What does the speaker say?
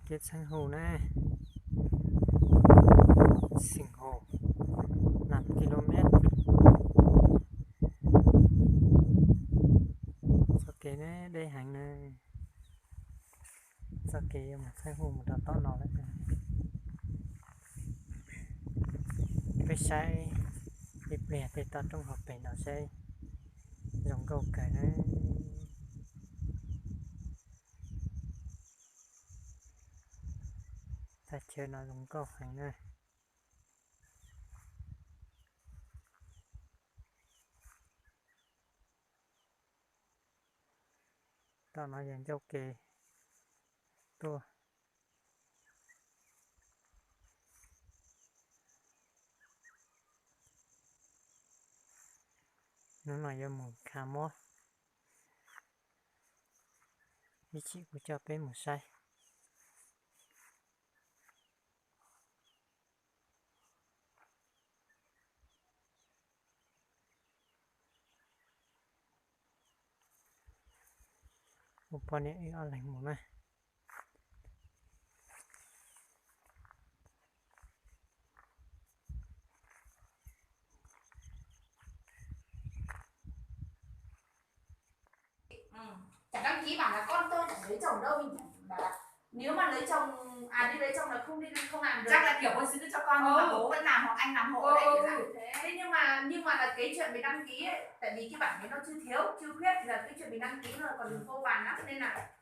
Kiab txheeb hu na, xeem hu, năm ki lô mét. Txoj kev ne deb heev na. Txoj kev yuav mus txheeb hu mus rau tom no lawm. Peb saib ib pliag tej toj roob hauv pes no saib zoo nkauj kawg na. Thaj chaw no zoo nkauj heev na. Tom no yog ncauj ke tuaj. Hnub no yuav mus kha mob, ib chim kuv coj peb mus saib. Ua poj niam wb ob leeg mus na. Chẳng đăng ký bảo là con tôi chẳng lấy chồng đâu, mình bảo là nếu mà lấy chồng, à, đi lấy chồng là không đi, không làm được. Chắc là kiểu hôn sự cho con, nhưng mà bố vẫn làm hoặc anh làm hộ đấy, kiểu dạng thế. Thế nhưng mà, nhưng mà là cái chuyện về đăng ký ấy, tại vì cái bản đấy nó chưa thiếu, chưa khuyết, thì là cái chuyện mình đăng ký nó còn vô vàn lắm, nên là